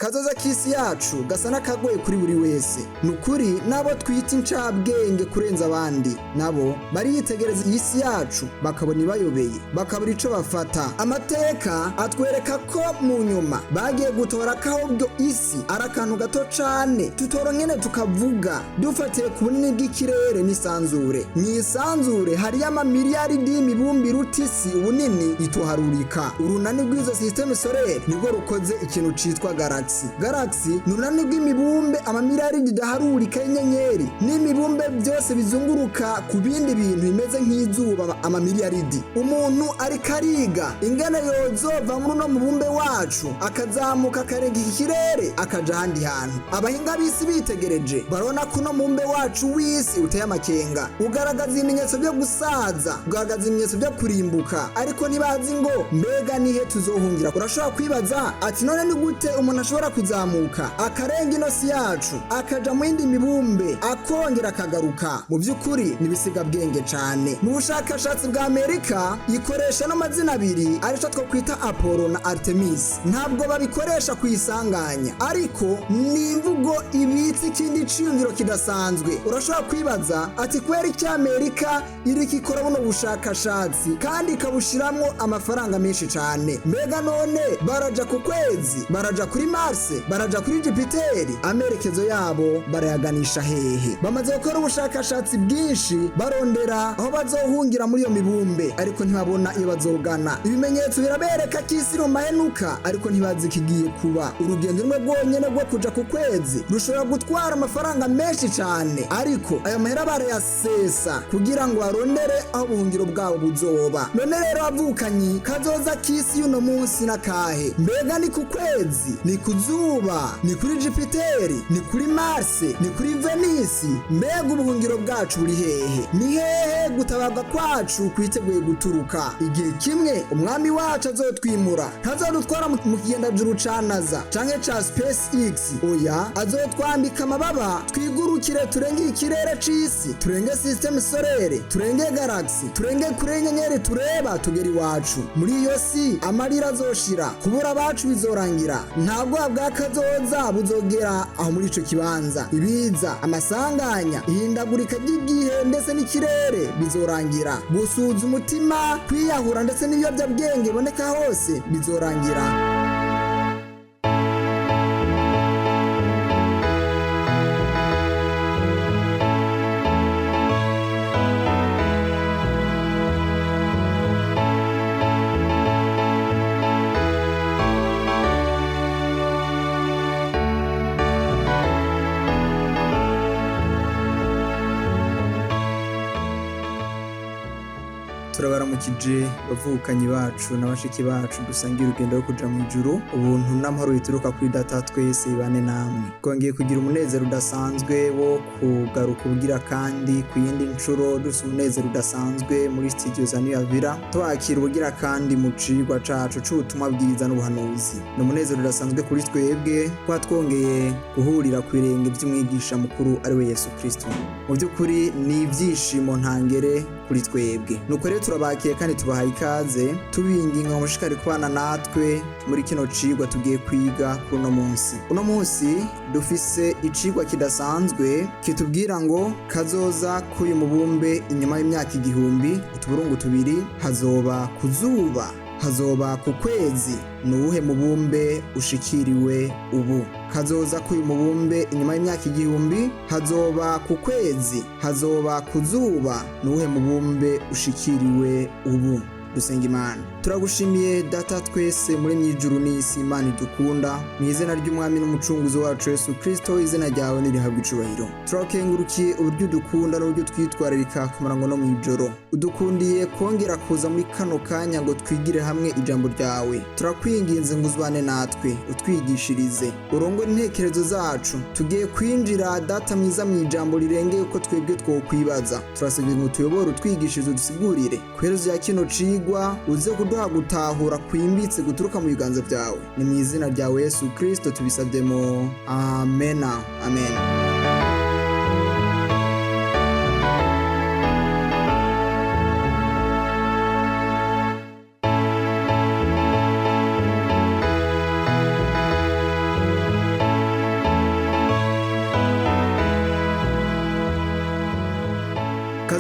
Kazoza k'isi yacu gasa n'akagoye kuri buri wese. Ni ukuri n'abo twita incabwenge kurenza abandi nabo bariyitegereza iyi si yacu bakabona ibayobeye, bakabura ico bafata. Amateka atwereka ko mu nyuma bagiye gutora ko ahubwo isi ari akantu gato cane tutoronyene tukavuga, dufatiye ku bunini bw'ikirere n'isanzure. Mw'isanzure hariyo amamiliyaridi y'imibumbe iruta isi ubunini ituharurika. Urunani rw'izo systeme solaire nirwo rukoze ikintu citwa galaxy. Galaxy ni urunani rw'imibumbe amamiliyaridi idaharurika y'inyenyeri n'imibumbe byose bizunguruka ku bindi bintu bimeze nk'izuba amamiliyaridi. Umuntu ariko ariga ingene yozova muri uno mubumbe wacu akazamuka akarenga iki kirere akaja ahandi hantu. Abahinga b'isi bitegereje barabona ko uno mubumbe wacu w'isi uteye amakenga, ugaragaza ibimenyetso byo gusaza, ugaragaza ibimenyetso byo kurimbuka, ariko ntibazi ngo mbega nihe tuzohungira. Urashobora kwibaza ati none ni gute umuntu ashobora kuzamuka akarenga ino si yacu akaja mu yindi mibumbe akongera akagaruka? Mu by'ukuri ni ibisigabwenge cane. Mu bushakashatsi bwa Amerika ikoresha n'amazina abiri arico two kwita Apollo na Artemis. Ntabwo babikoresha kuyisanganya, ariko ni imvugo ibitse ikindi ciyumviro kidasanzwe. Urashobora kwibaza ati kubera iki Amerika iriko ikora buno bushakashatsi kandi ikabushiramwo amafaranga menshi cane? Mbega none baraja ku kwezi, baraja kuri Mars, baraja kuri Jupiteri? Amerekezo yabo barayaganisha hehe? Bamaze gukora ubushakashatsi bwinshi barondera aho bazohungira muri iyo mibumbe, ariko ntibabona iyo bazogana. Ibimenyetso birabereka ko isi iri mu mahenuka, ariko ntibazi ikigiye kuba. Urugendo rumwe rwonyene rwo kuja ku kwezi rushobora gutwara amafaranga menshi cane, ariko ayo mahera barayasesa kugira ngo barondere aho ubuhungiro bwabo buzoba. None rero abavukanyi, kazoza k'isi y'uno munsi n'akahe? Mbega ni ku kwezi, ni ku zuba, ni kuri Jupiteri, ni kuri Mars, ni kuri Venisi? Mbega ubuhungiro bwacu buri hehe? Ni hehe gutabarwa kwacu kwiteguye guturuka? Igihe kimwe umwami wacu azotwimura, ntazodutwara mu kigendajuru ca NASA canke ca SpaceX. Oya, azotwambika amababa twigurukire, turenge ikirere c'isi, turenge systeme solaire, turenge galaxy, turenge kure y'inyenyeri tureba tugera iwacu. Muri iyo si amarira azoshira, kubura abacu bizorangira, nta bwoba bwa kazoza buzogera aho muri ico kibanza. Ibiza, amasanganya, ihindagurika ry'igihe ndetse n'ikirere bizorangira. Gusuza umutima, kwiyahura ndetse n'ibiyobyabwenge biboneka hose bizorangira. Turabaramukije bavukanyi bacu na bashiki bacu dusangiye urugendo rwo kuja mu ijuru. Ubuntu n'amahoro bituruka kuri Data twese bane namwe. Twongeye kugira umunezero udasanzwe wo kugaruka ubugira kandi ku yindi nshuro dufise umunezero udasanzwe muri studio za New Avira, twakira ubugira kandi mu cigwa cacu c'ubutumwa bwiza n'ubuhanuzi. Ni umunezero udasanzwe kuri twebwe kuba twongeye guhurira ku birenge vy'umwigisha mukuru ari we Yesu Kristo. Mu by'ukuri ni ibyishimo ntangere kuri twebwe. Nuko rero turabakiye kandi tubahaye ikaze, tubinginga ngo mushikare kubana natwe muri kino cigwa tugiye kwiga kuri uno munsi. Uno munsi dufise icigwa kidasanzwe kitubwira ngo kazoza k'uyu mubumbe inyuma y'imyaka 1000 utuburungu tubiri, hazoba ku zuba, hazoba ku kwezi. Ni uwuhe mubumbe ushikiriwe ubu? Kazoza k'uyu mubumbe inyuma y'imyaka 1000, hazoba ku kwezi, hazoba ku zuba. Ni uwuhe mubumbe ushikiriwe ubu? Dusenga Imana. Turagushimiye Data twese muri mw'ijuru n'isi, Imana idukunda. Mu izina ry'umwami n'umucunguzi wacu Yesu Kristo, izina ryawe nirihabwa icubahiro. Turakengurukiye uburyo udukunda n'uburyo twitwararika ku murango no mw'ijoro. Udukundiye kongera kuza muri kano kanya ngo twigire hamwe ijambo ryawe. Turakwinginze ngo uzbane natwe, utwigishirize, urongore intekerezo zacu. Tugiye kwinjira Data mwiza mu ijambo rirengeye uko twebwe twokwibaza. Turasabye ngo utuyobore, utwigishirize, udusigurire. Ku iherezo rya kino cigwa uze kuduha gutahura kwimbitse guturuka mu biganza byawe. Ni mu izina ryawe Yesu Kristo tubisabyemo, amena, amen.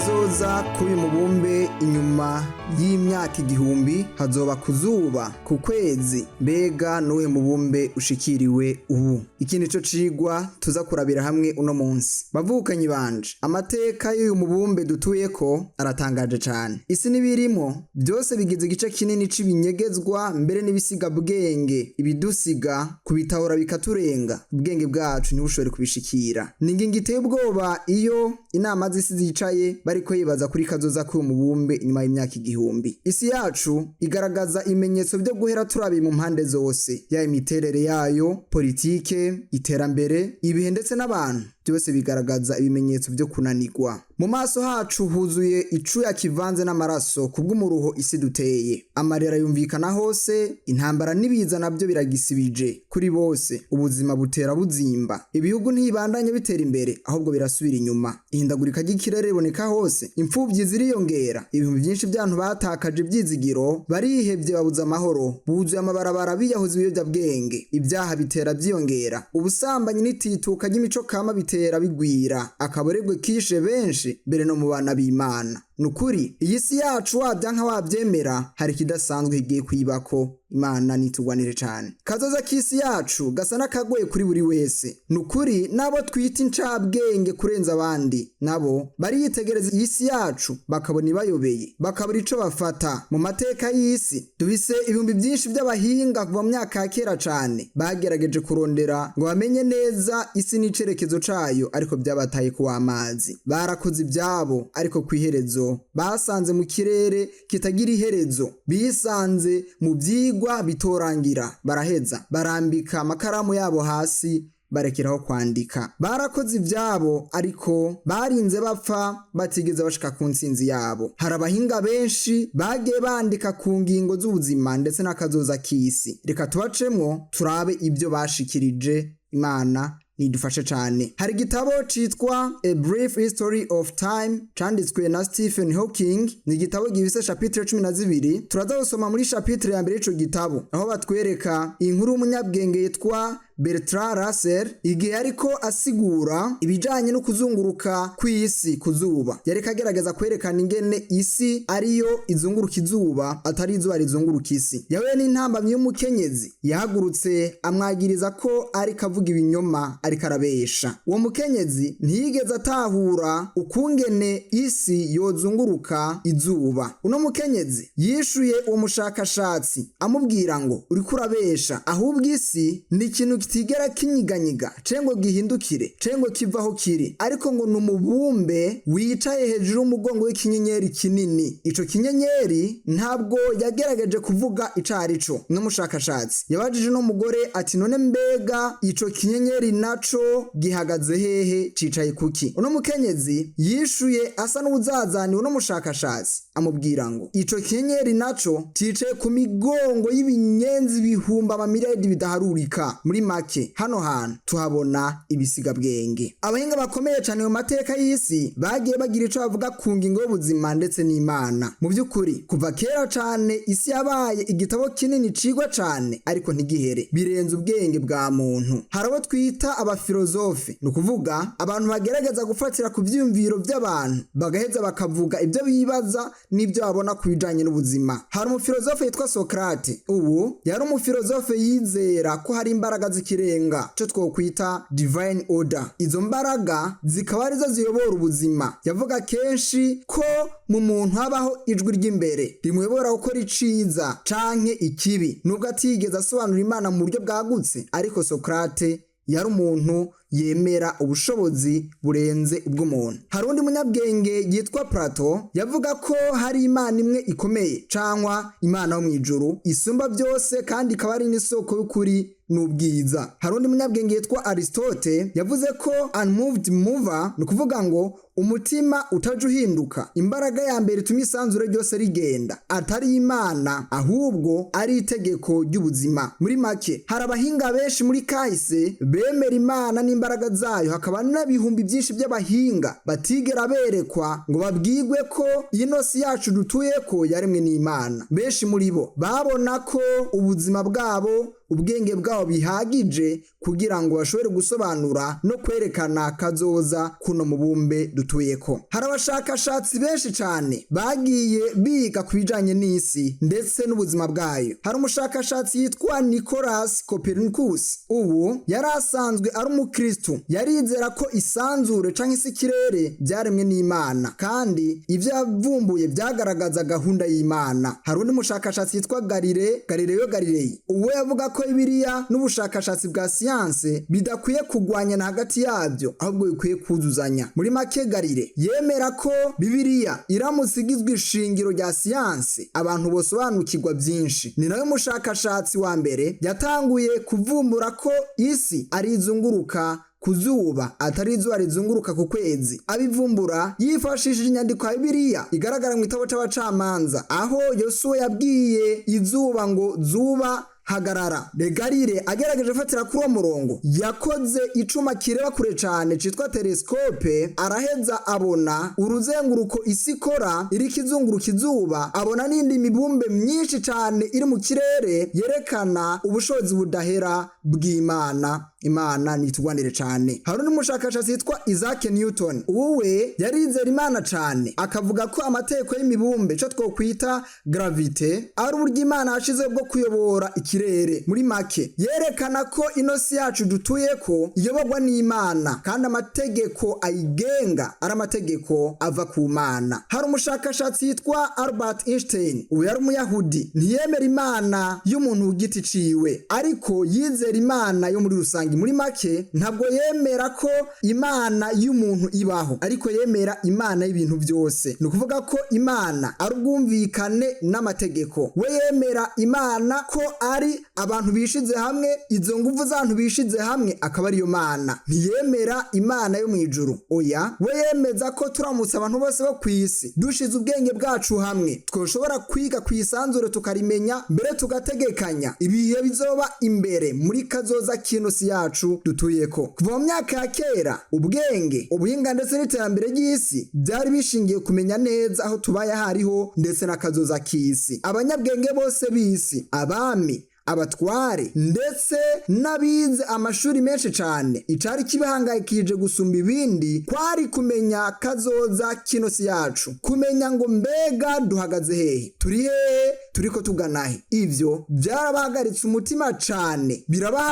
Kazoza k'uyu mubumbe inyuma y'imyaka 1000 hazoba kuzuba ku kwezi. Mbega n'uwuhe mubumbe ushikiriwe ubu? Iki nico cigwa tuza kurabira hamwe uno munsi. Bavukanyi banje, amateka y'uyu mubumbe dutuyeko aratangaje cane. Isi n'ibirimo byose bigize igice kinini c'ibinyegezwa, mbere n'ibisigabwenge ibidusiga kubitahura bikaturenga, ubwenge bwacu ntibushobore kubishikira. Ni ingingo iteye ubwoba iyo inama z'isi zicaye bariko yibaza kuri kazoza k'uyu mubumbe inyuma y'imyaka 1000. Isi yacu igaragaza ibimenyetso byo guhera turabiye mu mpande zose, yaba imiterere yayo, politike, iterambere, ibihe ndetse n'abantu, byose bigaragaza ibimenyetso byo kunanirwa. Mu maso hacu huzuye icuya kivanze n'amaraso kubw'umuruho isi duteye. Amarira yumvikana hose, intambara n'ibiza nabyo biragisibije kuri bose. Ubuzima butera buzimba, ibihugu ntibandanye bitera imbere ahubwo birasubira inyuma. Ihindagurika ry'ikirere riboneka hose, imfubyi ziriyongera, ibihumbi byinshi by'abantu batakaje ibyizigiro, barihebye, babuze amahoro, buzuye amabarabara biyahuza ibiyobyabwenge. Ibyaha bitera byiyongera, ubusambanyi n'itituka ry'imico kama bitera bigwira, akaboregwe kishe benshi mbere no mu bana b'Imana. Nukuri iyi si yacu, wabyanka wabyemera, hari ikidasanzwe kigiye kwibako. Imana nitugwanire cane. Kazoza k'isi yacu gasa n'akagoye kuri buri wese. Nukuri n'abo twita incabwenge kurenza abandi nabo bariyitegereza iyi si yacu bakabona ibayobeye, bakabura ico bafata. Mu mateka y'isi dufise ibihumbi byinshi by'abahinga kuva mu myaka ya kera cane bagerageje kurondera ngo bamenye neza isi n'icerekezo cayo, ariko byabataye ku w'amazi. Barakoze ibyabo, ariko kw'iherezo basanze mu kirere kitagira iherezo, bisanze mu byigwa bitorangira, baraheza barambika amakaramu yabo hasi, barekeraho kwandika. Barakoze ibyabo, ariko barinze bapfa batigeze bashika ku ntsinzi yabo. Hari abahinga benshi bagiye bandika ku ngingo z'ubuzima ndetse n'akazoza k'isi. Reka tubacemwo turabe ibyo bashikirije. Imana nidufashe cyane. Hari igitabo citwa A Brief History of Time canditswe na Stephen Hawking. Ni igitabo gifise chapitre 12. Turaza gusoma muri chapitre ya mbere y'ico gitabo, aho batwereka inkuru y'umunyabwenge yitwa Bertrand Russell igihe ariko asigura ibijanye no kuzunguruka kw'isi ku zuba. Yariko agerageza kwerekana ingene isi ariyo izunguruka izuba, atari izuba rizunguruka isi. Yahuye n'intambamyi y'umukenyezi yahagurutse amwagiriza ko ariko avuga ibinyoma, ariko arabesha. Uwo mukenyezi ntiyigeze atahura ukungene isi yozunguruka izuba. Uno mukenyezi yishuye uwo mushakashatsi amubwira ngo: "Uriko urabesha, ahubwo isi ni ikintu kitigera kinyiganyiga cengo gihindukire cengo kiva aho kiri, ariko ngo ni umubumbe wicaye hejuru y'umugongo w'ikinyenyeri kinini." Ico kinyenyeri ntabwo yagerageje kuvuga ico arico. N'umushakashatsi yabajije uno mugore ati: "None mbega ico kinyenyeri naco gihagaze hehe, cicaye kuki?" Uno mukenyezi yishuye asa n'uwuzazaniwe n'umushakashatsi, amubwira ngo ico kinyenyeri naco cicaye ku migongo y'ibinyenzi bihumba amamiliyaridi bidaharurika. Muri make, hano hantu tuhabona ibisigabwenge. Abahinga bakomeye cyane mu mateka y'isi bagiye bagira ico bavuga ku ngingo y'ubuzima ndetse n'Imana. Mu by'ukuri, kuva kera cyane isi yabaye igitabo kinini cigwa cane ariko ntigihere, birenze ubwenge bwa muntu. Hari abo twita abafilozofe, ni ukuvuga abantu bagerageza gufatira ku vyiyumviro by'abantu, bagaheza bakavuga ibyo bibaza n'ibyo babona ku bijanye n'ubuzima. Hari umufilozofe yitwa Sokrate. Ubu yari umufilozofe yizera ko hari imbaraga z'ikirenga, cyo twokwita divine order, izo mbaraga zikaba arizo ziyobora ubuzima. Yavuga kenshi ko mu muntu habaho ijwi ry'imbere rimuyobora gukora iciza canke ikibi. Nubwo atigeze asobanura Imana mu buryo bwagutse, ariko Sokrate yari umuntu yemera ubushobozi burenze ubw'umuntu. Hari undi munyabwenge yitwa Plato, yavuga ko hari Imana imwe ikomeye, cankwa Imana yo mu ijuru isumba byose, kandi ikaba ari n'isoko y'ukuri n'ubwiza. Hari undi munyabwenge yitwa Aristote, yavuze ko unmoved mover, ni ukuvuga ngo umutima utaja uhinduka, imbaraga ya mbere ituma isanzure ryose rigenda, atari Imana ahubwo ari itegeko ry'ubuzima. Muri make, hari abahinga benshi muri kahise bemera Imana n'imbaraga zayo, hakaba n'ibihumbi byinshi by'abahinga batigera berekwa ngo babwigwe ko ino si yacu dutuye ko yaremwe n'Imana. Benshi muri bo babona ko ubuzima bwabo Ubwenge bwabo bihagije kugira ngo bashobore gusobanura no kwerekana kazoza kuno mubumbe dutuyeko. Hari abashakashatsi benshi cyane bagiye biga ku bijanye n'isi ndetse n'ubuzima bwayo. Hari umushakashatsi yitwa Nicolas Copernicus. Ubu yari asanzwe ari umukristu, yarizera ko isanzure canke isi, ikirere, byaremwe n'Imana, kandi ivyo yavumbuye byagaragaza gahunda y'Imana. Hari undi mushakashatsi yitwa Galileo Galilei. Uwo yavuga ko Bibiliya n'ubushakashatsi bwa siyanse bidakwiye kugwanyana hagati yabyo, ahubwo bikwiye kuzuzanya. Muri make, Galilei yemera ko Bibiliya iramutse igizwe ishingiro rya siyanse, abantu bosobanukirwa byinshi. Ni nawe mushakashatsi wa mbere yatanguye kuvumbura ko isi ari izunguruka ku zuba, atari izuba rizunguruka ku kwezi. Abivumbura yifashishije inyandiko ya Bibiliya igaragara mu gitabo c'Abacamanza, aho Yosuwa yabwiye izuba ngo: "Zuba, hagarara." Galilei agerageje gufatira kuri uwo murongo, yakoze icuma kireba kure cane citwa telescope, araheza abona uruzenguruko isi ikora iriko izunguruka izuba, abona n'indi mibumbe myinshi cane iri mu kirere yerekana ubushobozi budahera bw'Imana. Imana nitugwanire cane. Hari undi mushakashatsi yitwa Isaac Newton. Uwe yarizera Imana cane, akavuga ko amategeko y'imibumbe, ico twokwita gravité, ari uburyo Imana yashizeho bwo kuyobora ikirere. Muri make, yerekana ko ino si yacu dutuyeko iyoborwa n'Imana, kandi amategeko ayigenga ari amategeko ava ku Mana. Hari umushakashatsi yitwa Albert Einstein. Ubu yari umuyahudi, ntiyemera Imana y'umuntu ku giti ciwe, ariko yizera Imana yo muri rusange. Muri make, ntabwo yemera ko Imana y'umuntu ibaho, ariko yemera Imana y'ibintu byose. Ni ukuvuga ko Imana ari ubwumvikane n'amategeko. We yemera Imana ko ari abantu bishize hamwe, izo nguvu z'abantu bishize hamwe akaba ariyo Mana. Ntiyemera Imana yo mu ijuru, oya. We yemeza ko turamutse abantu bose bo ku isi dushize ubwenge bwacu hamwe, twoshobora kwiga ku isanzure, tukarimenya, mbere tugategekanya ibihe bizoba imbere muri kazoza kino si yacu dutuyeko. Kuva mu myaka ya kera, ubwenge, ubuhinga ndetse n'iterambere ry'isi byari bishingiye kumenya neza aho tubaye hariho ndetse n'akazoza k'isi. Abanyabwenge bose b'isi, abami, abatware ndetse n'abize amashuri menshi cyane, icari kibahangayikije gusumba ibindi kwari kumenya kazoza kino si yacu, kumenya ngo mbega duhagaze hehe, turi hehe, turiko tugana he. Ivyo byarabahagaritse umutima cane,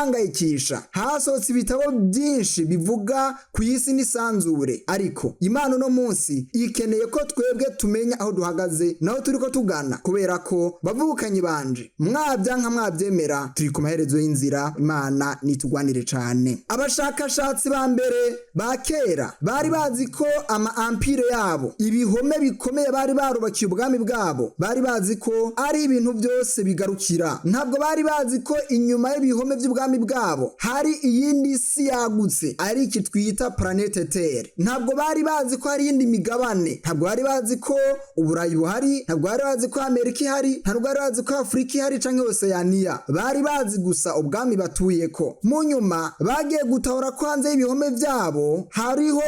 birabahangayikisha. Hasohotse ibitabo byinshi bivuga ku isi n'isanzure, ariko Imana uno munsi ikeneye ko twebwe tumenya aho duhagaze naho turiko tugana, kubera ko, bavukanyi banje, mwabyanka mwabyemera, turi ku maherezo y'inzira. Imana nitugwanire cane. Abashakashatsi ba mbere ba kera bari bazi ko ama empire yabo, ibihome bikomeye bari barubakiye ubwami bwabo, bari bazi ko ari ibintu byose bigarukira. Ntabwo bari bazi ko inyuma y'ibihome by'ubwami bwabo hari iyindi si yagutse, ari iki twita planète Terre. Ntabwo bari bazi ko hari iyindi migabane. Ntabwo bari bazi ko Uburayi buhari, ntabwo bari bazi ko Amerika ihari, ntabwo bari bazi ko Afurika ihari canke Oceania. Bari bazi gusa ubwami batuyeko. Mu nyuma bagiye gutahura ko hanze y'ibihome byabo hariho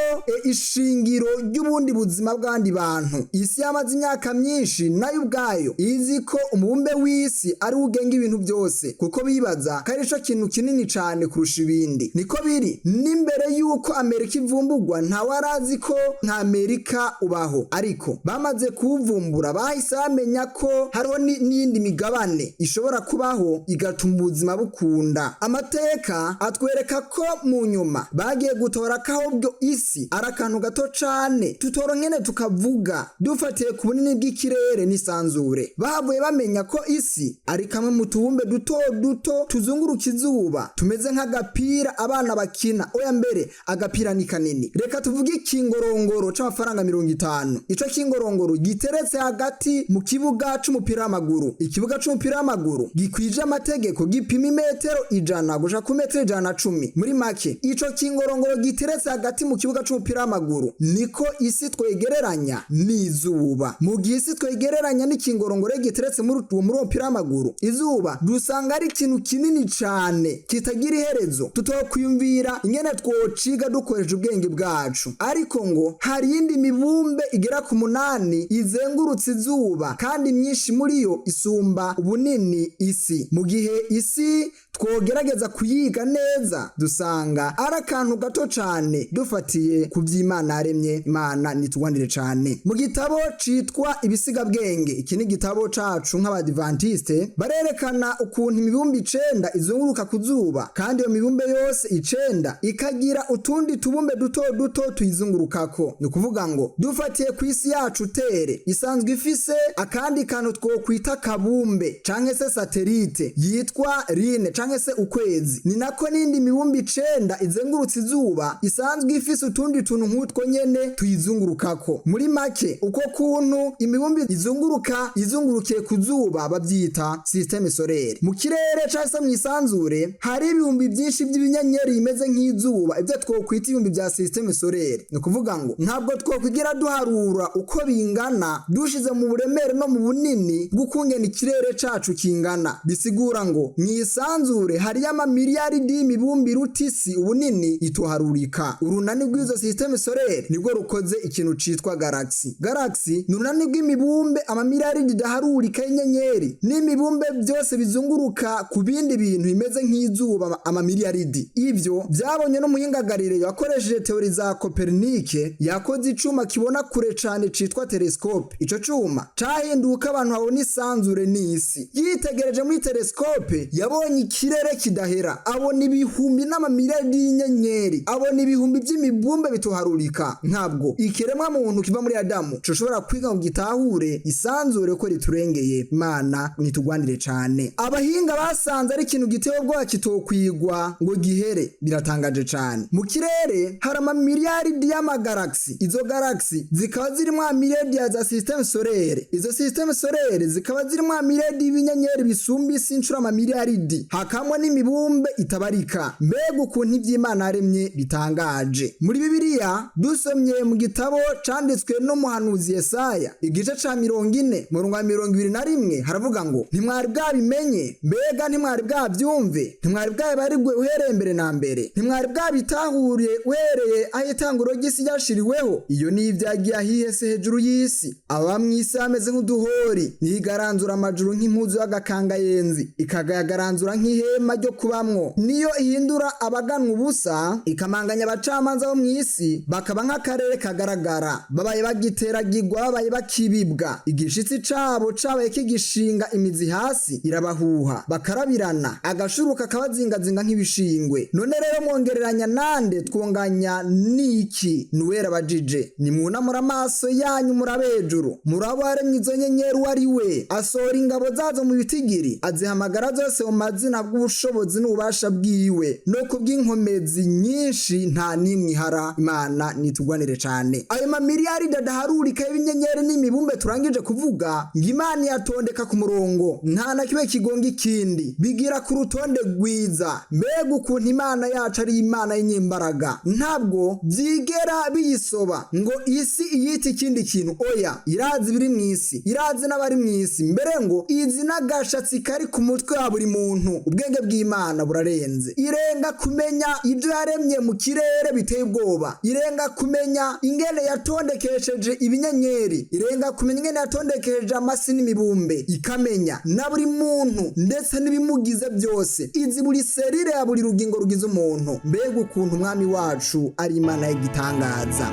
ishingiro ry'ubundi buzima bw'abandi bantu. Isi yamaze imyaka myinshi nayo ubwayo izi ko umubumbe w'isi ari wo ugenga ibintu byose, kuko bibaza ko ari cyo kintu kinini cyane kurusha ibindi. Niko biri n'imbere y'uko Amerika ivumburwa, ntawe arazi ko nka Amerika ubaho, ariko bamaze kuwuvumbura bahise bamenya ko hariho n'iyindi migabane ishobora kubaho igatuma ubuzima bukunda. Amateka atwereka ko mu nyuma bagiye gutora ko ahubwo isi ari akantu gato cane tutoronkene tukavuga, dufatiye ku bunini bw'ikirere n'isanzure. Bahavuye bamenya ko isi ari kamwe mu tubumbe duto duto tuzunguruka izuba, tumeze nk'agapira abana bakina. Oya, mbere agapira ni kanini, reka tuvuge ikingorongoro c'amafaranga 50. Ico kingorongoro giteretse hagati mu kibuga c'umupira w'amaguru. Ikibuga c'umupira w'amaguru gikwije amategeko gipima imetero 100 gushika ku metero 110. Muri make, ico kingorongoro giteretse hagati mu kibuga c'umupira w'amaguru niko isi twegereranya n'izuba. Mu gihe isi twegereranya n'ikingorongoro giteretse muri uwo mupira w'amaguru, izuba dusanga ari ikintu kinini cane kitagira iherezo, tutokwiyumvira ingene twociga dukoresheje ubwenge bwacu. Ariko ngo hari iyindi mibumbe igera ku munani izengurutse izuba, kandi myinshi muri yo isumba ubunini isi. Mu gihe isi Twogerageza kuyiga neza, dusanga ari akantu gato cane dufatiye ku vy'Imana yaremye. Imana nitugwanire cane. Mu gitabo citwa Ibisigabwenge, iki ni igitabo cacu nk'Abadivantiste, barerekana ukuntu imibumbe 9 izunguruka ku zuba, kandi iyo mibumbe yose 9 ikagira utundi tubumbe duto duto tuyizungurukako. Ni ukuvuga ngo dufatiye ku isi yacu Terre, isanzwe ifise akandi kantu twokwita kabumbe canke se satellite yitwa lune canke se ukwezi. Ni nako n'indi mibumbe 9 izengurutse izuba isanzwe ifise utundi tuntu nk'utwo nyene tuyizungurukako. Muri make, uko kuntu imibumbe izunguruka izungurukiye ku zuba bavyita système solaire. Mu kirere canke se mw'isanzure hari ibihumbi byinshi by'ibinyenyeri bimeze nk'izuba, ibyo twokwita ibihumbi bya système solaire. Ni ukuvuga ngo ntabwo twokwigira duharura uko bingana dushize mu buremere no mu bunini bw'ukungena ikirere cacu kingana. Bisigura ngo mw'isanzure hariyo amamiliyaridi y'imibumbe iruta isi ubunini itoharurika. Urunani rw'izo système solaire nibwo rukoze ikintu citwa galaxy. Galaxy ni urunani rw'imibumbe amamiliyaridi idaharurika y'inyenyeri n'imibumbe byose bizunguruka ku bindi bintu bimeze nk'izuba amamiliyaridi. Ivyo byabonye n'umuhinga Galileo yakoresheje théories za Copernic. Yakoze icuma kibona kure cane citwa telescope. Ico cuma cahinduka abantu babona isanzure n'isi. Yitegereje muri telescope, yabonye ikirere kidahera, abona ibihumbi n'amamiliyaridi y'inyenyeri, abona ibihumbi by'imibumbe bituharurika. Ntabwo ikiremwa muntu kiva muri Adamu coshobora kwiga ngo gitahure isanzure ko riturengeye. Imana nitugwanire cane. Abahinga basanze ari ikintu giteye ubwoba kitokwigwa ngo gihere. Biratangaje cane. Mu kirere hari amamiliyaridi y'amagalaxy. Izo galaxy zikaba zirimo amiliyaridi za système solaire. Izo système solaire zikaba zirimo amiliyaridi y'ibinyenyeri bisumba isi inshuro amamiliyaridi, hakamwo n'imibumbe itabarika. Mbega ukuntu ivy'Imana yaremye bitangaje! Muri Bibiliya, dusomye mu gitabo canditswe n'umuhanuzi Yesaya, igice ca 40, murongo wa 21, haravuga ngo: "Ntimwari bwabimenye? Mbega ntimwari bwabyumve? Ntimwari bwabibarigwe uhereye mbere na mbere? Ntimwari bwabitahure uhereye aho itanguro ry'isi ryashiriweho? Iyo ni ibyagiye ahihese hejuru y'isi, aba mw'isi bameze nk'uduhori. Niyo amajuru nk'impuzu y'agakangayenzi, ikagayagaranzura nk'ihema ryo kubamwo. Niyo ihindura abaganwa ubusa, ikamanganya abacamanza bo mw'isi bakaba nk'akarere kagaragara. Babaye bagiteragirwa, babaye bakibibwa, igishitsi cabo cabaye kigishinga imizi hasi, irabahuha bakarabirana, agashuruka kabazingazinga nk'ibishingwe. None rero mwongereranya nande? Twonganya niki?" Nuwera bajije. "Nimwunamura amaso yanyu murabe hejuru, murabo waremye izo nyenyeri uwo ari we, asohora ingabo zazo mu bitigiri, azihamagara zose mu mazina, bw'ubushobozi n'ububasha bwiwe no kubw'inkomezi nyinshi, nta n'imwe ihara." Imana nitugwanire cane. Ayo mamiliyaridi adaharurika y'ibinyenyeri n'imibumbe turangije kuvuga, ngo Imana yatondeka ku murongo, nta na kimwe kigonga ikindi, bigira ku rutonde rwiza. Mbega ukuntu Imana yacu ari Imana y'inyimbaraga! Ntabwo byigera biyisoba ngo isi iyite ikindi kintu. Oya, irazi ibiri mu isi, irazi n'abari mu isi, mbere ngo izi n'agashatsi kari ku mutwe wa buri muntu. Ubwenge bw'Imana burarenze, irenga kumenya ibyo yaremye mu kirere biteye ubwoba, irenga kumenya ingene yatondekesheje ibinyenyeri, irenga kumenya ingene yatondekesheje amasi n'imibumbe, ikamenya na buri muntu ndetse n'ibimugize byose. Izi buri cellule ya buri rugingo rugize umuntu. Mbega ukuntu Umwami wacu ari Imana y'igitangaza!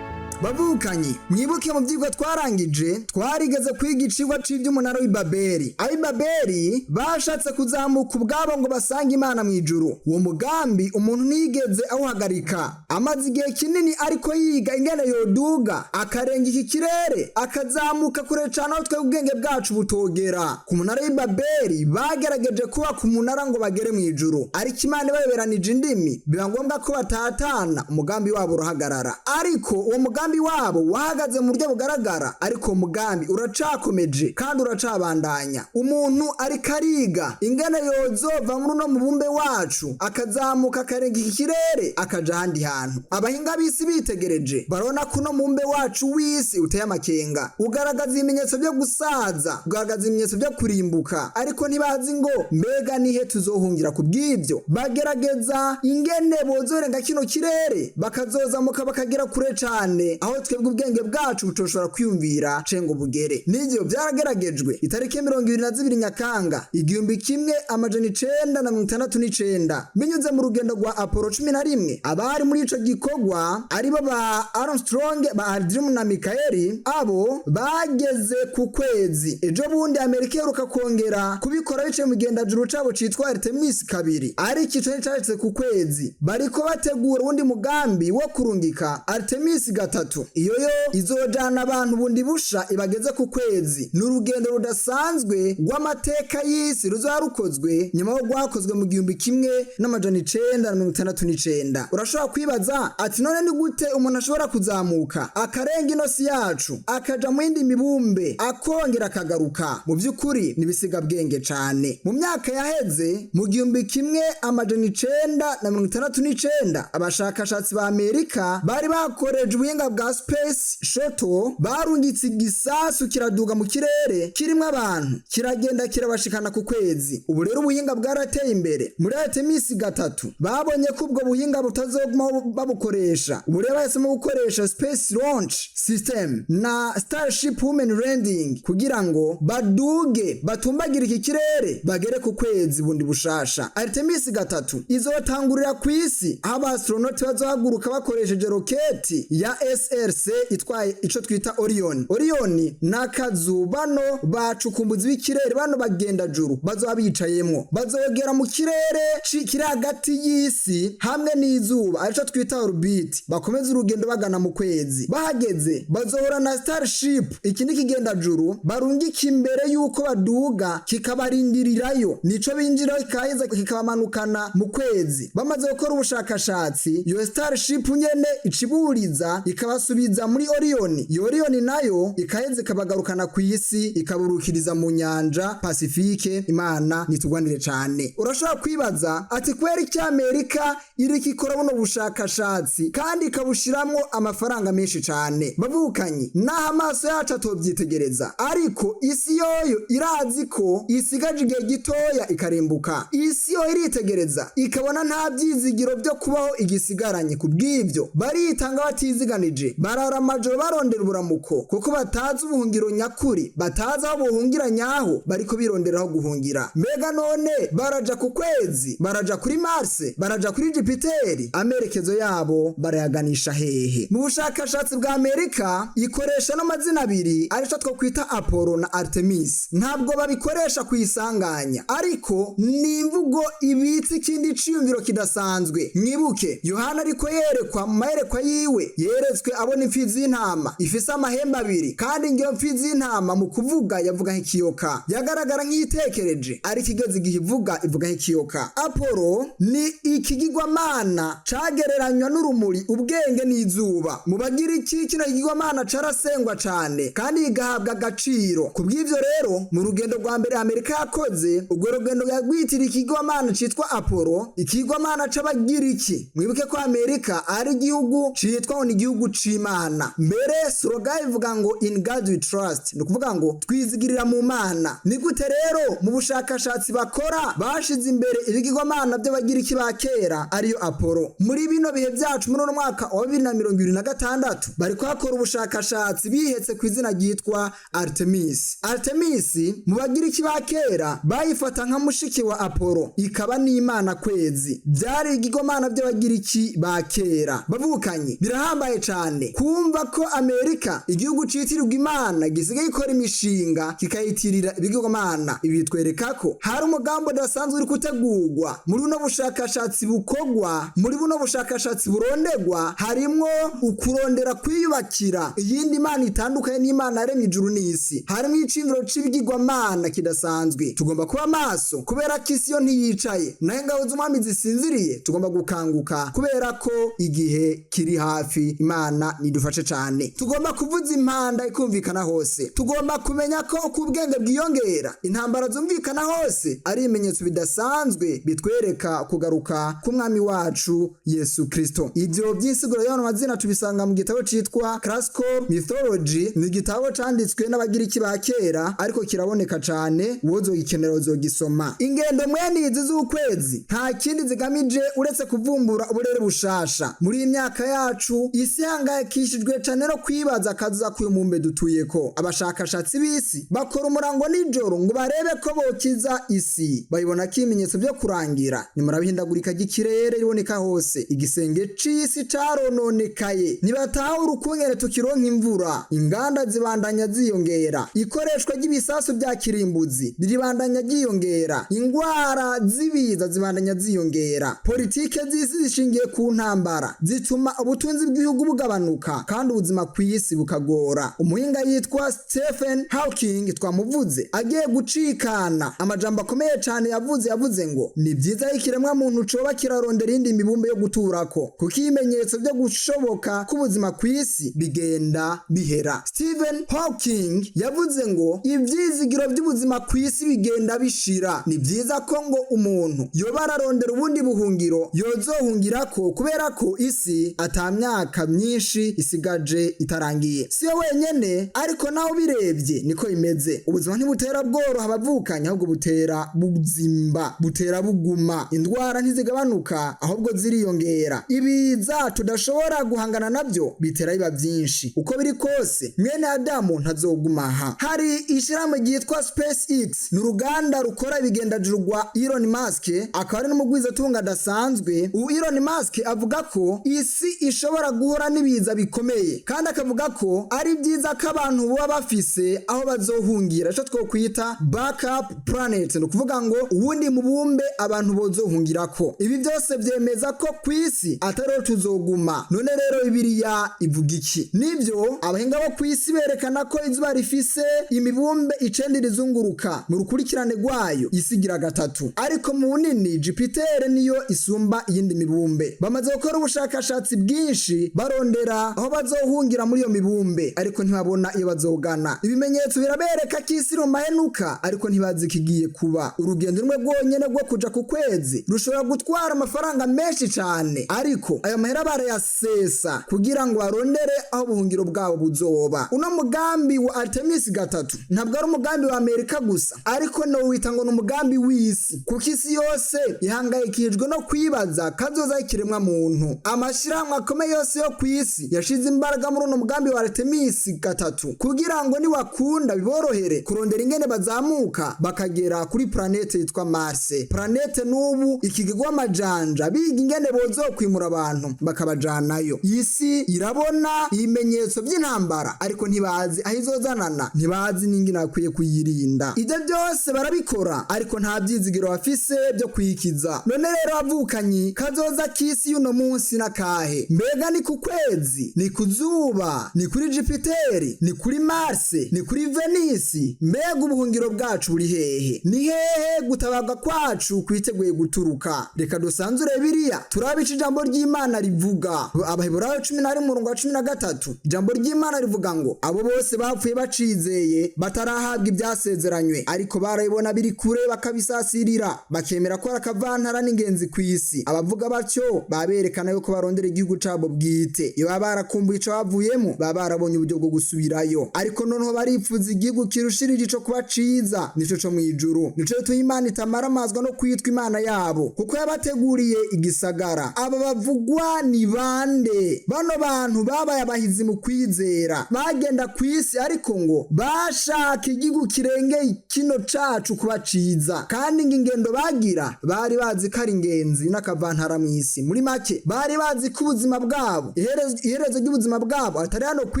Bavukanyi, mwibuke mu byigwa twarangije, twarigeze kwiga icigwa c'ivy'umunara w'Ibabeli. Ab'Ibabeli bashatse kuzamuka ubwabo ngo basange Imana mu ijuru. Uwo mugambi umuntu ntiyigeze awuhagarika. Amaze igihe kinini ariko yiga ingene yoduga akarenga iki kirere, akazamuka kure cane aho twebwe ubwenge bwacu butogera. Ku munara w'Ibabeli bagerageje kubaka umunara ngo bagere mu ijuru, ariko Imana ibayoberanije indimi, biba ngombwa ko batatana, umugambi wabo urahagarara. Ariko uwo mugambi Umugambi wabo wahagaze mu buryo bugaragara, ariko uwo mugambi uracakomeje kandi uracabandanya. Umuntu ariko ariga ingene yozova muri uno mubumbe wacu, akazamuka akarenga iki kirere akaja ahandi hantu. Abahinga b'isi bitegereje barabona ko uno mubumbe wacu w'isi uteye amakenga, ugaragaza ibimenyetso byo gusaza, ugaragaza ibimenyetso byo kurimbuka, ariko ntibazi ngo mbega nihe tuzohungira. Ku bw'ibyo bagerageza ingene bozorenga kino kirere, bakazozamuka bakagera kure cane, aho twebwe ubwenge bwacu butoshobora kwiyumvira cengo bugere. N'ivyo byarageragejwe itariki 22 Nyakanga 1969, binyuze mu rugendo rwa Apollo 11. Abari muri ico gikorwa aribo ba Armstrong, ba Aldrin na Michael, abo bageze ku kwezi. Ejo bundi Amerika iheruka kongera kubikora biciye mu gendajuru cabo citwa Artemis 2, ariko ico nticashitse ku kwezi. Bariko bategura uwundi mugambi wo kurungika Artemis 3. Iyo yo izojana abantu bundi busha ibageze ku kwezi. Ni urugendo rudasanzwe rw'amateka y'isi ruzoba rukozwe nyuma yo rwakozwe mu 1969. Urashobora kwibaza ati: none ni gute umuntu ashobora kuzamuka akarenga ino si yacu, akaja mu yindi mibumbe, akongera akagaruka? Mu by'ukuri ni ibisigabwenge cane. Mu myaka yaheze, mu 1969, abashakashatsi ba Amerika bari bakoreje ubuhinga bwa Space Shuttle, barungitse igisasu kiraduga mu kirere kirimwo abantu, kiragenda kirabashikana ku kwezi. Ubu rero ubuhinga bwarateye imbere. Muri Artemis 3 babonye ko ubwo buhinga butazoguma babukoresha. Ubu rero bahisemo gukoresha Space Launch System na Starship Human Landing kugira ngo baduge, batumbagire iki kirere, bagere ku kwezi bundi bushasha. Artemis 3 izotangurira ku isi, aho aba astronaut bazohaguruka bakoresheje roketi ya SLS itwaye ico twita Orion. Orion ni akazu bano bacukumbuzi b'ikirere, bano bagenda juru bazoba bicayemwo. Bazogera mu kirere kiri hagati y'isi hamwe n'izuba, arico twita orbit, bakomeza urugendo bagana mu kwezi. Bahageze bazohura na Starship. Iki ni kigendajuru barungika imbere y'uko baduga, kikabarindirirayo, nico binjiraho kikaheza kikabamanukana mu kwezi. Bamaze gukora ubushakashatsi, iyo Starship nyene iciburiza ikabasubiza muri Orion. Iyo Orion nayo ikaheza ikabagarukana ku isi, ikaburukiriza mu nyanja Pacifique. Imana nitugwanire cane. Urashobora kwibaza ati: kubera iki Amerika iriko ikora buno bushakashatsi kandi ikabushiramwo amafaranga menshi cane? Bavukanyi, naho amaso yacu atovyitegereza, ariko isi yoyo irazi ko isigaje igihe gitoya ikarimbuka. Isi yo iritegereza ikabona nta byizigiro byo kubaho igisigaranye. Ku bw'ibyo baritanga batiziganije, barara amajoro barondera uburamuko, kuko batazi ubuhungiro nyakuri, batazi aho buhungira nyaho, bariko birondera aho guhungira. Mbega none baraja ku kwezi, baraja kuri Mars, baraja kuri Jupiteri? Amerekezo yabo barayaganisha hehe? Mu bushakashatsi bwa Amerika ikoresha n'amazina abiri, arico two kwita Apollo na Artemis. Ntabwo babikoresha kuyisanganya, ariko ni imvugo ibitse ikindi ciyumviro kidasanzwe. Mwibuke Yohana ariko yerekwa, mu mayerekwa yiwe yeretswe abona imfizi y'intama ifise amahembe abiri, kandi ngiyo mfizi y'intama mu kuvuga yavuga nk'ikiyoka, yagaragara nk'iyitekereje, ariko igeze igihe ivuga, ivuga nk'ikiyoka. Apollo ni ikigirwamana cagereranywa n'urumuri, ubwenge n'izuba. Mu Bagiriki kino kigirwamana carasengwa cane kandi igahabwa agaciro. Ku bw'ivyo rero, mu rugendo rwa mbere Amerika yakoze, urwo rugendo yarwitiriye ikigirwamana citwa Apollo, ikigirwamana c'Abagiriki. Mwibuke ko Amerika ari igihugu citwa ngo ni igihugu c'Imana. Mbere slogan ivuga ngo "In God we trust", ni ukuvuga ngo twizigirira mu Mana. Ni gute rero mu bushakashatsi bakora bashize imbere ibigirwamana by'Abagiriki ba kera, ariyo Apollo? Muri bino bihe byacu, muri uno mwaka wa 2026, bariko bakora ubushakashatsi bihetse ku izina ryitwa Artemis. Artemis mu Bagiriki ba kera bayifata nka mushiki wa Apollo, ikaba n'imana kwezi. Byari ibigirwamana by'Abagiriki ba kera. Bavukanye, birahambaye cane kumva ko Amerika, igihugu citirirwa Imana, gisigaye ikora imishinga kikayitirira ibigirwamana. Ibi bitwereka ko hari umugambi udasanzwe uri gutegurwa muri buno bushakashatsi bukorwa, muri buno bushakashatsi burondegwa. Harimwo ukurondera kwiyubakira iyindi mana itandukanye n'Imana yaremye ijuru n'isi. Harimwo iciyumviro c'ibigirwamana kidasanzwe. Tugomba kuba maso, kubera ko isi yo ntiyicaye, nayo ingabo z'umwami zisinziriye. Tugomba gukanguka kubera ko igihe kiri hafi. Imana Imana nidufashe cane. Tugomba kuvuza impanda ikumvikana hose. Tugomba kumenya ko uko ubwenge bwiyongera, intambara zumvikana hose ari ibimenyetso bidasanzwe bitwereka kugaruka k'umwami wacu Yesu Kristo. Ivyo by'insiguro y'ano mazina tubisanga mu gitabo citwa Classical Mythology. Ni igitabo canditswe n'Abagiriki ba kera, ariko kiraboneka cane, uwozogikenera uzogisoma. Ingendo mwene izi z'ukwezi nta kindi zigamije uretse kuvumbura uburere bushasha. Muri iyi myaka yacu, isi ihangayikishijwe cane no kwibaza akazoza k'uyu mubumbe dutuyeko. Abashakashatsi b'isi bakora umurango nijoro ngo barebe ko bokiza isi. Bayibona ko ibimenyetso vyo kurangira nimurabihindagurika ry'ikirere riboneka hose, igisenge c'isi carononekaye, ntibatahura ukungene tukironka imvura, inganda zibandanya ziyongera, ikoreshwa ry'ibisasu vya kirimbuzi riribandanya ryiyongera, ingwara z'ibiza zibandanya ziyongera, politike z'isi zishingiye ku ntambara zituma ubutunzi bw'ibihugu bugabanuka kandi ubuzima ku isi bukagora. Umuhinga yitwa Stephen Hawking twamuvuze agiye gucikana amajambo akomeye cane yavuze. Yavuze ngo ni byiza ko ikiremwa muntu coba kirarondera iyindi mibumbe yo guturako, kuko ibimenyetso byo gushoboka k'ubuzima ku isi bigenda bihera. Stephen Hawking yavuze ngo ivyizigiro by'ubuzima ku isi bigenda bishira. Ni byiza ko ngo umuntu yoba ararondera ubundi buhungiro yozohungirako, kubera ko isi ata myaka myinshi isigaje itarangiye. Siyo wenyene, ariko nawe ubirebye niko bimeze. Ubuzima ntibutera bworoha abavukanye, ahubwo butera buzimba, butera buguma. Indwara ntizigabanuka, ahubwo ziriyongera. Ibiza tudashobora guhangana nabyo bitera biba byinshi. Uko biri kose, mwene Adamu ntazogumaha. Hari ishyirahamwe ryitwa SpaceX, ni uruganda rukora ibigendajuru rwa Elon Musk, akaba ari n'umugwizatunga adasanzwe. Ubu Elon Musk avuga ko isi ishobora guhura n'ibiza bikomeye, kandi akavuga ko ari byiza ko abantu baba bafise aho bazohungira, ico twokwita backup planet, ni ukuvuga ngo uwundi mubumbe abantu bozohungirako. Ibi byose vyemeza ko ku isi atariho tuzoguma. None rero Bibiliya ivuga iki? Nivyo, abahinga bo ku isi berekana ko izuba rifise imibumbe icenda rizunguruka mu rukurikirane rwayo, isi igira gatatu, ariko mu bunini Jupiter niyo isumba iyindi mibumbe. Bamaze gukora ubushakashatsi bwinshi barondera aho bazohungira muri iyo mibumbe, ariko ntibabona iyo bazogana. Ibimenyetso birabereka ko isi iri mu mahenuka, ariko ntibazi ikigiye kuba. Urugendo rumwe rwonyene rwo kuja ku kwezi rushobora gutwara amafaranga menshi cane, ariko ayo mahera barayasesa kugira ngo barondere aho ubuhungiro bwabo buzoba. Uno mugambi wa Artemis 3 ntabwo ari umugambi wa Amerika gusa, ariko nowita ngo ni umugambi w'isi, kuko isi yose ihangayikishijwe no kwibaza kazoza ikiremwa muntu. Amashirahamwe akomeye yose yo ku isi yashize imbaraga muri uno mugambi wa Artemis 3 kugira ngo niwakunda biborohere kurondera ingene bazamuka bakagera kuri planete yitwa Mars. Planete n'ubu ikigegwa amajanja biga ingene bozokwimura abantu bakabajanayo. Isi irabona ibimenyetso by'intambara, ariko ntibazi aho izozanana, ntibazi n'ingene bakwiye kuyirinda. Ibyo byose barabikora, ariko nta byizigiro bafise byo kwikiza. None rero abavukanyi, kazoza k'isi y'uno munsi n'akahe? Mbega ni ku kwezi, ni ku zuba, ni kuri Jupiteri, ni kuri Mars, ni kuri Venisi? Mbega ubuhungiro bwacu buri hehe? Ni hehe gutabarwa kwacu kwiteguye guturuka? Reka dusanzure Bibiliya, turabe ico ijambo ry'Imana rivuga. Abaheburayo 11 umurongo wa 13, ijambo ry'Imana rivuga ngo abo bose bapfuye bacizeye batarahabwa ibyasezeranywe, ariko barabibona biri kure bakabisasirira, bakemera ko ari akavantara n'ingenzi ku isi. Abavuga batyo baberekana yuko barondera igihugu cabo bwite. Iyo baba barakumbuye ico bavuyemo, baba barabonye uburyo bwo gusubirayo. Ariko noneho baripfuza igihugu kirushirije ico kuba ciza, nico co mw'ijuru. Nico gituma Imana itamaramazwa no kwitwa Imana yabo, kuko yabateguriye igisagara. Aba bavugwa ni bande? Bano bantu babaye abahizi mu kwizera, bagenda ku isi, ariko ngo bashaka igihugu kirengeye kino cacu kuba ciza. Kandi ngo ingendo bagira bari bazi ko ari ingenzi n'akavantara mw'isi. Muri make, bari bazi ko ubuzima bwabo, iherezo ry'ubuzima bwabo atari hano ku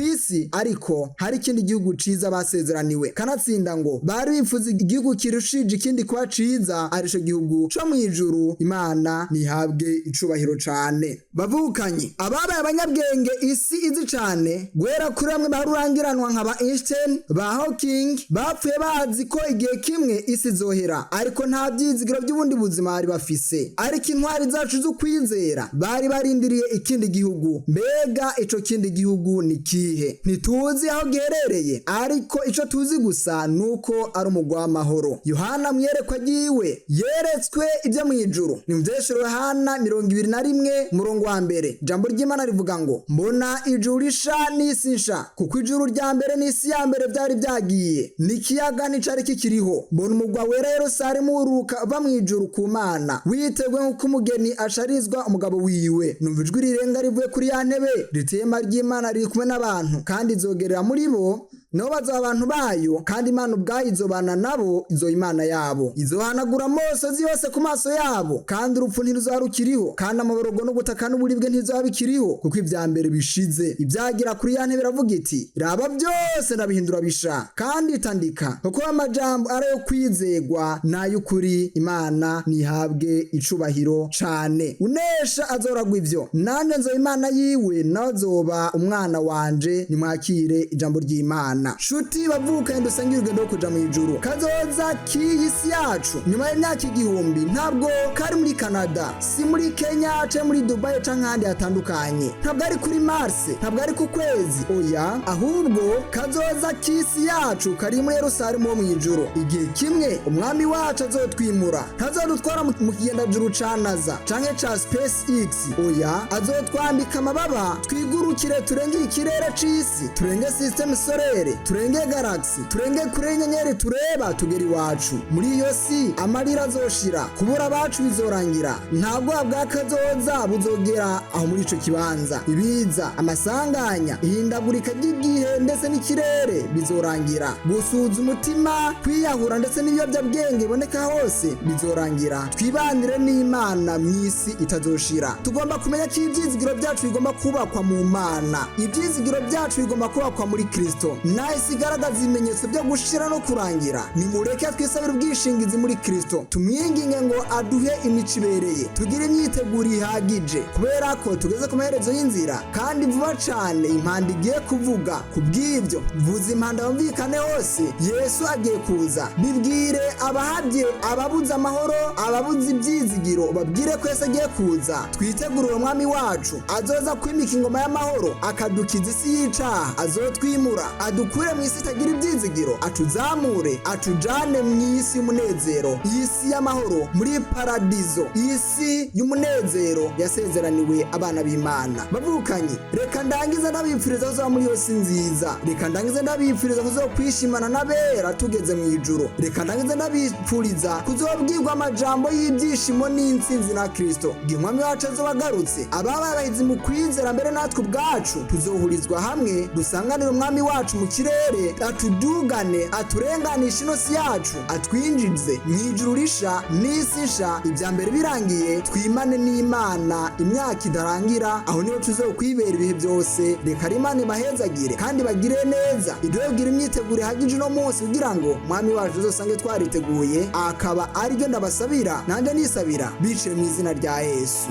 isi, ariko hari ikindi gihugu ciza basezeraniwe. Kanatsinda ngo bari bifuza igihugu kirushije ikindi kuba ciza, arico gihugu co mw'ijuru. Imana ntihabwe icubahiro cane. Bavukanye, ababaye abanyabwenge isi izi cane, guhera kuri bamwe barurangiranwa nka ba Einstein, ba Hawking, bapfuye bazi ko igihe kimwe isi izohera, ariko nta byizigiro by'ubundi buzima bari bafise. Ariko intwari zacu z'ukwizera bari barindiriye ikindi gihugu. Mbega Mbega ico kindi gihugu ni kihe? Ntituzi aho giherereye, ariko ico tuzi gusa nuko ari umugwa w'amahoro. Yohana mwiyerekwa ryiwe yeretswe ibyo mu ijuru. Ni mu vyeshuro Yohana 21 murongo wa mbere. Ijambo ry'Imana rivuga ngo: mbona ijuru risha n'isi nsha, kuko ijuru rya mbere n'isi ya mbere byari byagiye, n'ikiyaga nticari kikiriho. Mbona umugwa wera Yerusalemu uruka uva mu ijuru ku Mana, witeguye nk'uko umugeni asharizwa umugabo wiwe. Numva ijwi rirenga rivuye kuri ya ntebe riti: ihema ry'Imana riri kumwe n'abantu, kandi izogerera muri bo, nabo bazaba abantu bayo, kandi Imana ubwayo izobana nabo, izoba Imana yabo. Izohanagura amosozi yose ku maso yabo, kandi urupfu ntiruzoba rukiriho, kandi amaborogo no gutaka n'uburibwe ntibizoba bikiriho, kuko ibya mbere bishize. Ibyagira kuri ya ntebe iravuga iti: raba byose ndabihindura bisha. Kandi itandika, kuko amajambo ari ayo kwizegwa n'ay'ukuri. Imana nihabwe icubahiro cane. Unesha azoragwa ivyo, nanje nzoba Imana yiwe, nawe azoba umwana wanje. Nimwakire ijambo ry'Imana. Shuti bavukanye dusangire urugendo rwo kuja mu ijuru, kazoza k'iyi si yacu nyuma y'imyaka 1000 ntabwo kari muri Canada, si muri Kenya canke muri Dubai canke ahandi hatandukanye, ntabwo ari kuri Mars, ntabwo ari ku kwezi, oya, ahubwo kazoza k'isi yacu kari muri Yerusalemu wo mu ijuru. Igihe kimwe umwami wacu azotwimura, ntazodutwara mu kigendajuru ca NASA canke ca SpaceX, oya, azotwambika amababa twigurukire, turenge ikirere c'isi, turenge système solaire, turenge galaxy, turenge kure y'inyenyeri tureba, tugera iwacu. Muri iyo si amarira azoshira, kubura abacu bizorangira, nta bwoba bwa kazoza buzogera aho muri ico kibanza. Ibiza, amasanganya, ihindagurika ry'igihe ndetse n'ikirere bizorangira. Gusuza umutima, kwiyahura ndetse n'ibiyobyabwenge biboneka hose bizorangira. Twibanire n'Imana mw'isi itazoshira. Tugomba kumenya ko ivyizigiro byacu bigomba kubakwa mu Mana, ivyizigiro byacu bigomba kubakwa muri Kristo. Nahise igaragaza ibimenyetso byo gushira no kurangira. Nimureke twisabire ubwishingizi muri Kristo, tumwinginge ngo aduhe imico ibereye, tugire imyiteguro ihagije, kubera ko tugeze ku maherezo y'inzira, kandi vuba cane impanda igiye kuvuga. Kubw'ibyo vuza impanda yumvikane hose, Yesu agiye kuza. Bibwire abahabye, ababuze amahoro, ababuze ibyizigiro, babwire ko Yesu agiye kuza. Twitegure uwo mwami wacu azoza kwimika ingoma y'amahoro, akadukiza isi y'icaha. Azotwimura adukure mu isi itagira ibyizigiro, atuzamure atujane mu isi y'umunezero, isi y'amahoro, muri paradizo, isi y'umunezero yasezeraniwe abana b'Imana. Bavukanye, reka ndangize ndabipfuriza kuzoba muri iyo si nziza. Reka ndangize ndabipfuriza kuzokwishimana n'abera tugeze mu ijuru. Reka ndangize ndabipfuriza kuzobwirwa amajambo y'ibyishimo n'intsinzi na Kristo. Igihe umwami wacu azoba agarutse, ababaye abahizi mu kwizera mbere natwe ubwacu tuzohurizwa hamwe, dusanganire umwami wacu mu kirere, atudugane, aturenganishe ino si yacu, atwinjize mu ijuru risha n'isi nsha. Ibya mbere birangiye, twimane n'Imana imyaka idarangira. Aho niho tuzokwibera ibihe byose. Reka Imana ibahezagire kandi bagire neza, iduhe kugira imyiteguro ihagije uno munsi, kugira ngo umwami wacu tuzosange twariteguye. Akaba ariryo ndabasabira nanjye nisabira biciye mu izina rya Yesu.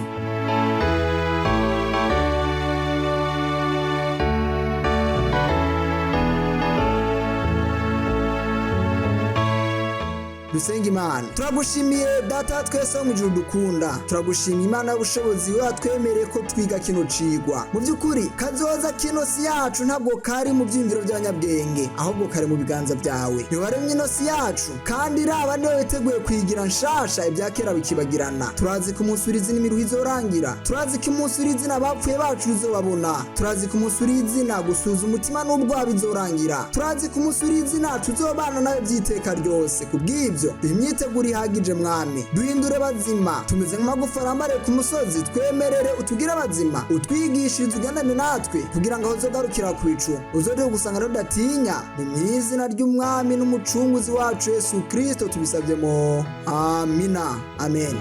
Dusenga Imana. Turagushimiye Data twese wo mu ijuru dukunda, turagushimiye Imana y'ubushobozi watwemereye ko twiga kino cigwa. Mu by'ukuri kazoza kino si yacu ntabwo kari mu byiyumviro by'abanyabwenge, ahubwo kari mu biganza byawe. Ntiwaremye ino si yacu, kandi raba niwe witeguye kuyigira nshasha, ibya kera bikibagirana. Turazi ko umunsi uri izina imiruho izorangira, turazi ko umunsi uri izina abapfuye bacu bizobabona, turazi ko umunsi uri izina gusuza umutima n'ubwoba bizorangira, turazi ko umunsi uri izina tuzobana nawe by'iteka ryose. Kubw'ibyo duha imyiteguro ihagije mwami, duhindure bazima, tumeze nk'amagufa arambariye ku musozi. Twemerere utugire bazima, utwigishirize, ugendane natwe, kugira ngo aho uzogarukira ku bicu uzoduhe gusanga rudatinya. Ni mu izina ry'umwami n'umucunguzi wacu Yesu Kristo tubisabyemo, amina, amen.